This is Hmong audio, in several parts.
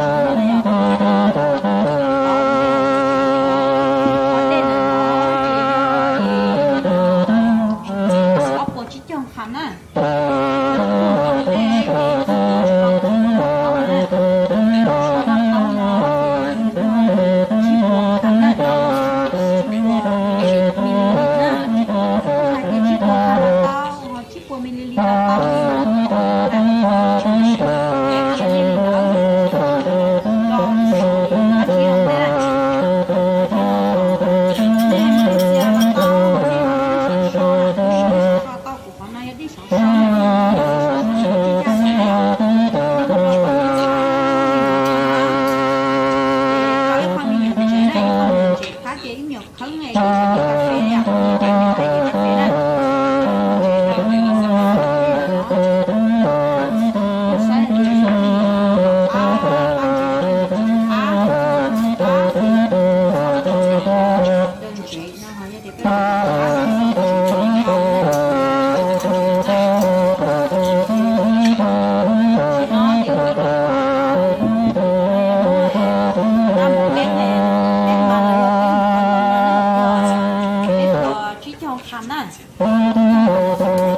Qhov dej ntawd no ces ob puas tsib caug qham na. Tsib puas qham na, tsib puas ml na, hais tias tsib puas qham no tau, tsib puas ml no tau. Qhov no yog dej sov so, ib qho me nyuam ntses na, ib qho me nyuam ntses phab ces ib nyuam qhawb ne, ces tsis tau peb yam, ces tau peb na. Saib ntses no ho yog tias peb tsib caug qham na. Los yog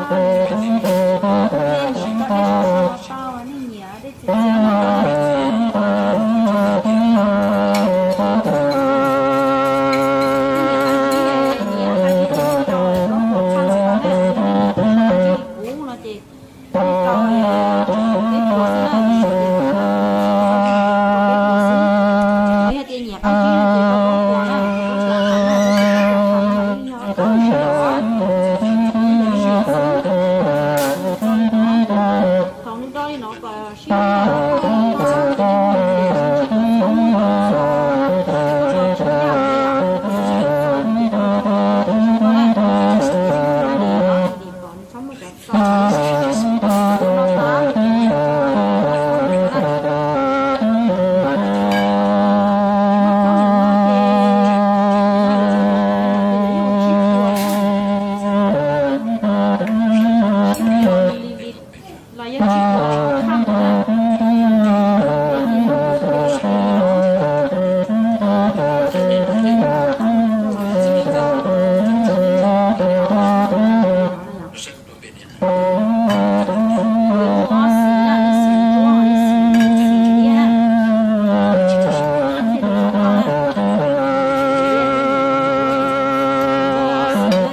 tsib puas qham na.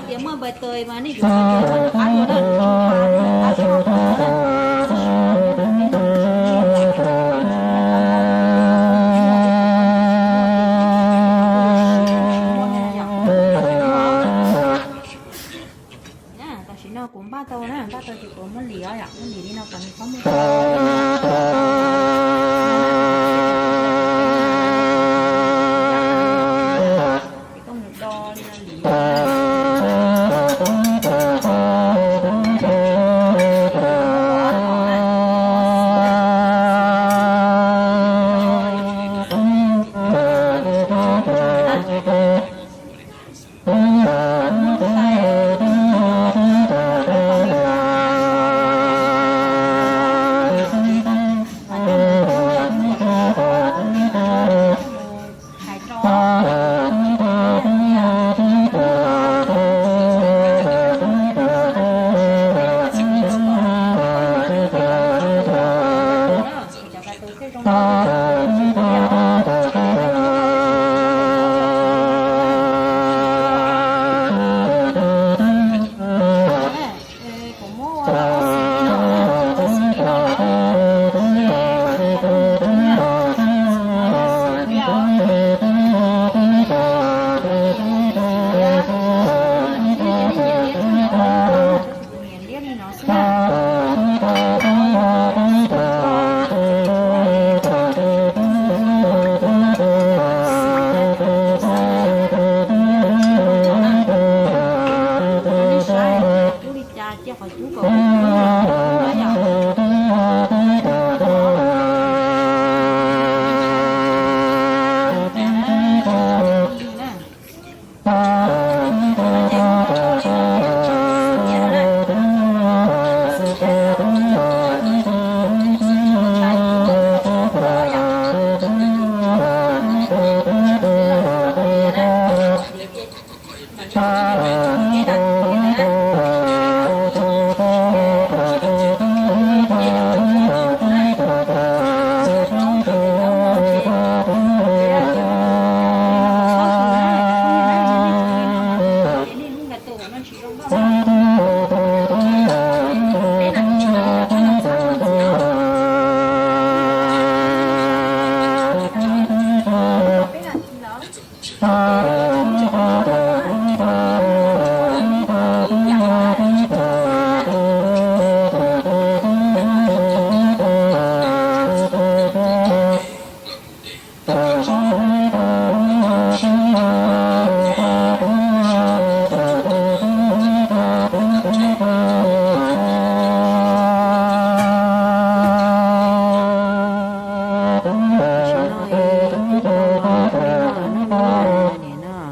Tias muaj npawg tw mas nej yuav qab dua na, qab dua na. Tam sim no kuv npaj tau na, npaj tau ces kuv muab lim os yom, muab lim li no kom nws txhob muaj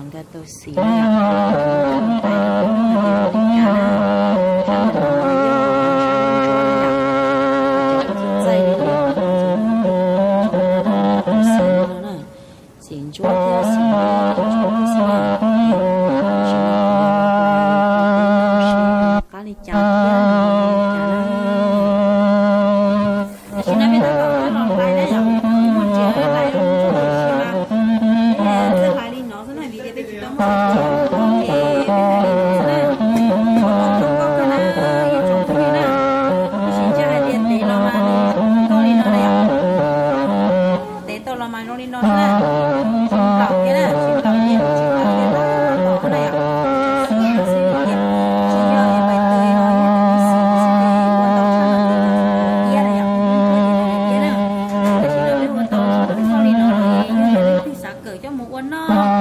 Nkawd tau xis li yom, tais rau peb hais tias ua li cas na, sab nraud no yog sab ntsuab na yom, cov txaij li no, xis no na, xis ntsuab thiab xis ntsuab thiab xwb na. Tam sim no kuv yuav sib qab li cas thiab li cas na. Tam sim no peb tab tom tuaj los hlais na yom, muaj tsiaj hlais zoo ntsuab tiam sis mas peb txawj hlais li no xwb na, vim tias peb tsis tau muaj tsiaj es peb hlais li no xwb na. Zoo nkauj kawg na, ib tsoom phooj ywg na, tab sis ntshai hais tias tev los mas nws nkauj li no na yom. Tev tau los mas zoo li no xwb na. Tsis nplaum thiab na, tsis nplaum tias tsis nplaum tias tau tau na yom. Xwb tias tsis yog es vais tws no yog ib xis xwb ces ua tau tshaj no ces tau txog tiab na yom. Tiam sis no peb ua tau zoo nkauj li no los es yog tias leej twg xav kawm coj mus ua noj